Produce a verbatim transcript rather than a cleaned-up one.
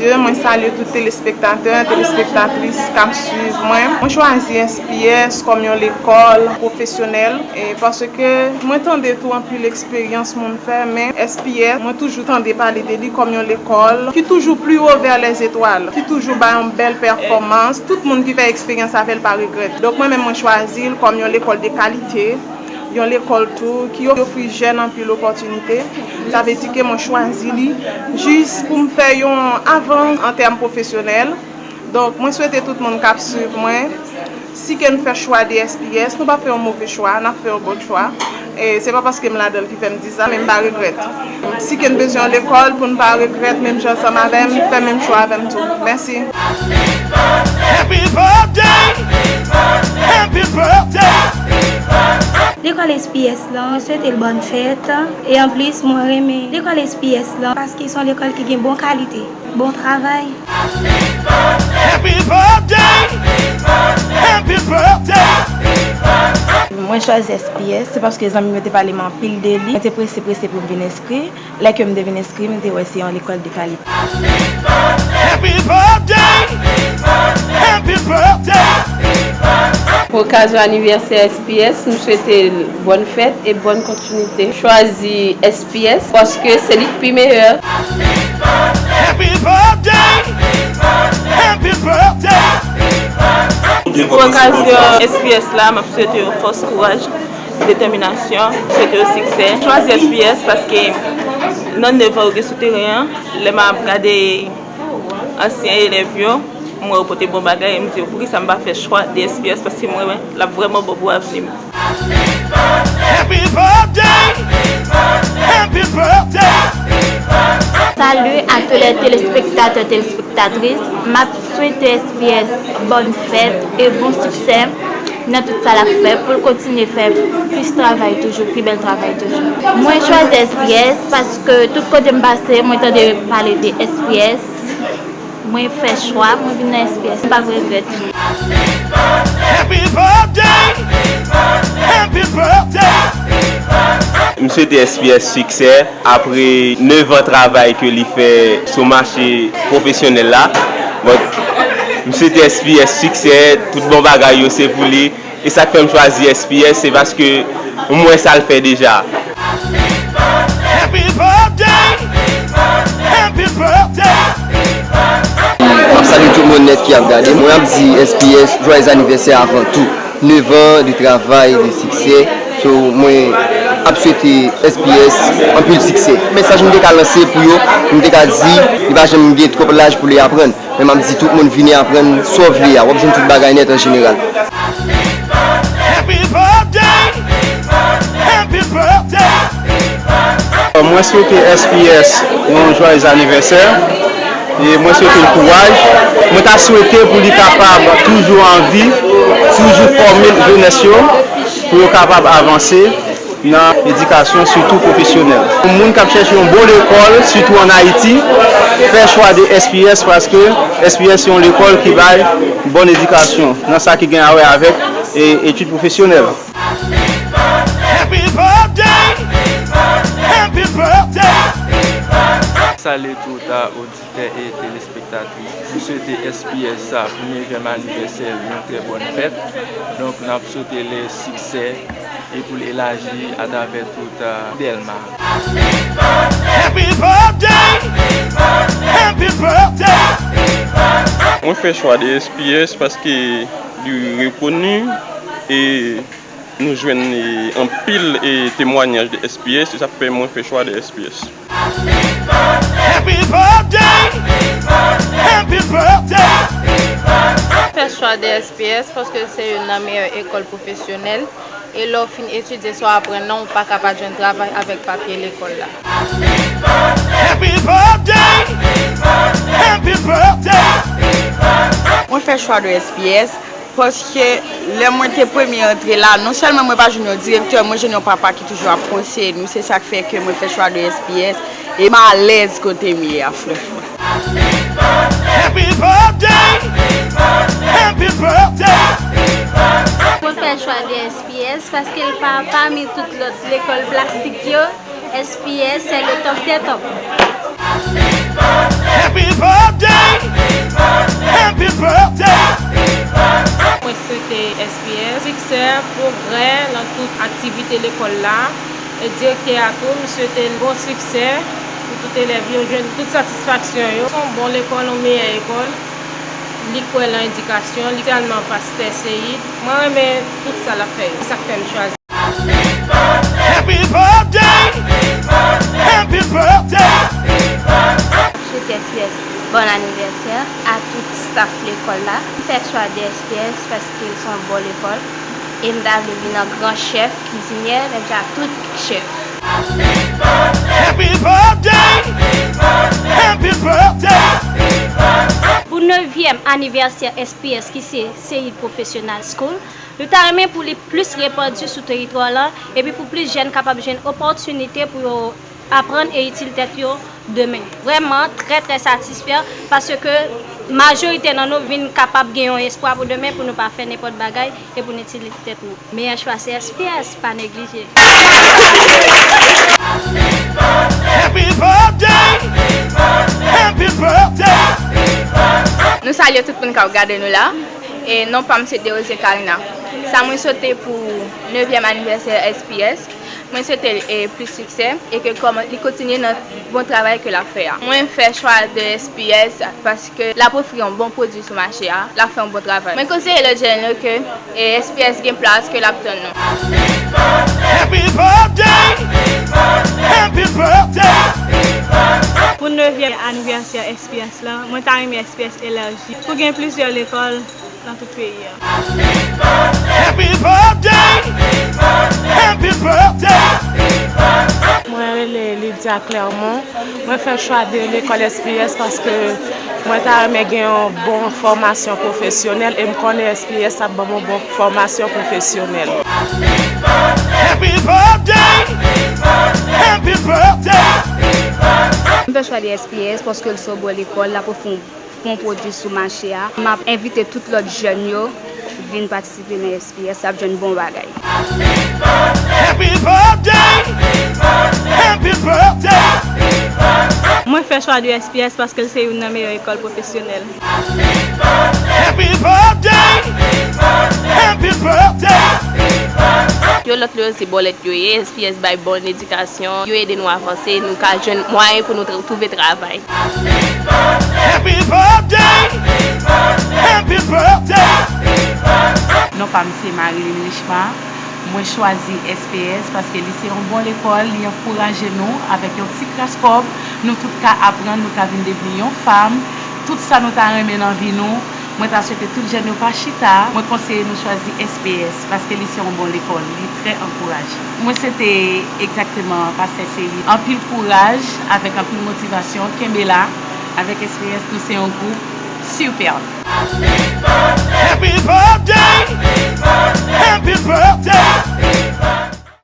Mwen salye tout telespektatè, telespektatris k ap swiv mwen. Mwen chwazi S P S kòm yon lekòl pwofesyonèl, e paske mwen tande tou anpil eksperyans moun fè, men S P S, mwen toujou tande pale de li kòm yon lekòl ki toujou pli wo vè lèzetwal, ki toujou bay yon bèl pèfòmans. Tout moun ki fè eksperyans avè l pa regrèt. Donk, mwen menm, mwen chwazi l kòm yon lekòl de kalite, yon lekòl tou ki ofri jèn anpil opòtinite. Sa vle di ke mwen chwazi li jis pou m fè yon avan an tèm pwofesyonèl. Donk, mwen swete tout moun k ap swiv mwen, si ke n fè chwa de S P S, nou p ap fè yon move chwa, n ap fè yon bon chwa. E se pa paske m ladan l ki fè m di sa, men m pa regrèt. Si ke n bezwen yon lekòl pou n pa regrèt, menm jan ansanm avè m, fè menm chwa avè m tou. Mèsi. Happy birthday, happy birthday. Lekòl S P S lan, mwen swete l bòn fèt. E anplis, mwen renmen lekòl S P S lan paske se yon lekòl ki gen bon kalite, bon travay. Happy birthday, happy birthday. Mwen chwazi S P S, se paske zanmi mwen te pale m anpil de li. Mwen te prese, prese pou m vin enskri. Lè ke m te vin enskri, m te wè se yon lekòl de kalite. Happy birthday! Happy birthday! Pou okazyon anivèsè S P S, m swete l bòn fèt e bòn kontinite. Chwazi S P S paske se li k pi meyè. Happy birthday! Happy birthday! Pou okazyon S P S la, m ap swete yo fòs, kouraj, detèminasyon, swete yo siksè. Chwazi S P S paske nan nèf an yo gen sou teren an, lè m ap gade ansyen elèv yo, m wè yo pote bon bagay, e m di yo, poukisa m pa fè chwa de S P S, paske mwen wè l ap vrèman bon pou avni m. Happy birthday! Happy birthday! Salut à tous les téléspectateurs, téléspectatrices. M ap swete S P S bòn fèt e bon siksè nan tout sa l ap fè, pou l kontinye fè plis travay toujou, pi bèl travay toujou. Mwen chwazi S P S paske tout kote m pase, mwen tande pale de S P S. Mwen fè chwa, mwen vin nan S P S, m p ap regrèt. Happy birthday! Happy birthday! M swete S P S siksè. Apre nèf an travay ke li fè sou mache pwofesyonèl la, bon, m swete S P S siksè, tout bon bagay yo se pou li. E sa k fè m chwazi S P S, se paske m wè sa l fè deja. Happy birthday! Happy birthday! M ap salye tout moun nèt ki ap gade. Mwen ap di S P S, jwayèz anivèsè avan tou. Nèf an de travay, de siksè. So, mwen ap swete S P S anpil siksè. Mesaj m te ka lanse pou yo, m te ka di, li pa janm gen twòp laj pou li aprann. Men m ap di tout moun vini aprann sa w vle a. W ap jwenn tout bagay nèt an jeneral. Happy birthday! Happy birthday! Mwen swete S P S yon jwayèz anivèsè. E mwen swete l kouraj. Mwen ta swete pou li kapab toujou anvi, toujou fòme jenès yo, pou yo kapab avanse nan edikasyon, sitou pwofesyonèl. Yon moun k ap chèche yon bon lekòl, sitou ann Ayiti, fè chwa de S P S, paske S P S se yon lekòl ki bay bòn edikasyon nan sa ki gen a wè avèk, e, etid pwofesyonèl. Happy birthday! Happy birthday! Salye tout a oditè e telespektatris. M swete S P S sa pou nevyèm anivèsè l yon trè bòn fèt. Donk, n ap swete l siksè e pou l elaji atravè tout, a, Dèlma. Happy birthday! Happy birthday! Mwen fè chwa de S P S paske li rekoni e nou jwenn, e, anpil, e, temwanyaj de S P S, e sa fè mwen fè chwa de S P S. Happy birthday! Happy birthday! Fè chwa de S P S paske se youn nan meyè ekòl pwofesyonèl, e lè w fin etidye sa w aprann nan, ou pa ka pa jwenn travay avèk papye lekòl la. Happy birthday! Happy birthday! Mwen fè chwa de S P S paske lè mwen te premye antre la, non sèlman mwen pa jwenn yon direktè, mwen jwenn yon papa ki toujou ap konseye nou. Se sa k fè ke mwen fè chwa de S P S e m alèz kote m ye a, franchman. Happy birthday! Happy birthday! Mwen fè chwa de S P S paske l pa pami tout lòt lekòl plastik yo. S P S, c'est le top des tops. Happy birthday! Te lekòl la, e direktè a tou, m swete l bon siksè pou tout elèv yo jwenn tout satisfaksyon yo. Se yon bon lekòl, yon meyè lekòl. Li kwè nan edikasyon, li sèlman pastè Seyid. Mwen renmen tout sa l ap fè yo. Se sa k fè m chwazi. Happy birthday! Happy birthday! M ap swete S P S bon anivèsè a tout staff lekòl la. M fè chwa de S P S paske se yon bon lekòl e m ta vle vin yon gran chèf kizinyè, menm jan ak tout chèf. Happy birthday! Happy birthday! Pou nevyèm anivèsè S P S ki se Seyid Professional School, nou ta renmen pou li plis repandi sou teritwa lan epi pou plis jèn kapab jwenn opòtinite pou yo aprann e itil tèt yo demen. Vrèman trè trè satisfè paske majorite nan nou vin kapab gen yon espwa pou demen pou nou pa fè nenpòt bagay e pou n itil tèt nou. Meyè chwa se S P S, pa neglije. Happy birthday! Happy birthday! Nou salye tout moun k ap gade nou la. E non pa m se Derose Karina. Sa mwen swete pou nevyèm anivèsè S P S. Mwen swete l e plis siksè e ke kòman li kontinye nan bon travay ke l ap fè a. Mwen fè chwa de S P S paske l ap ofri yon bon pwodui sou mache a, l ap fè yon bon travay. Mwen konseye lòt jèn yo ke e S P S gen plas ke l ap tann nou. Happy birthday! Happy birthday! Pou nevyèm anivèsè S P S la, mwen ta renmen S P S elaji pou gen plizyè lekòl nan tout peyi a. Happy birthday! Happy birthday! Mwen rele Lydia Clermont. Mwen fè chwa de lekòl S P S paske mwen ta renmen gen yon bon fòmasyon pwofesyonèl e m konnen S P S ap ban m yon bon fòmasyon pwofesyonèl. Happy birthday! Happy birthday! M fè chwa de S P S paske l se yon bon lekòl, l ap ofri yon bon pwodui sou mache a. M ap envite tout lòt jèn yo vin patisipe nan S P S, y ap jwenn bon bagay. Happy birthday! Happy birthday! Mwen fè chwa de S P S paske l se youn nan meyè ekòl pwofesyonèl. Happy birthday! Happy birthday! Yo lòt yo se bòlèt yo ye, S P S bay bon edikasyon, yo ede nou avanse, nou ka jwenn mwayen pou nou tr- twouve travay. Happy birthday! Happy birthday! Non pa m se Marilyn Richemar. Mwen chwazi S P S paske li se yon bon lekòl, li ankouraje nou avèk yon ti kras kòb, nou tout ka aprann, nou ka vin devni yon fanm, tout sa nou ta renmen nan vi nou. Mwen ta swete tout jèn yo pa chita. Mwen konseye nou chwazi S P S paske li se yon bon lekòl, li trè ankouraje. Mwen swete egzakteman pastè Seyid anpil kouraj avèk anpil motivasyon, kenbe la. Avèk S P S nou se yon gwoup sipè. Happy birthday! Happy birthday!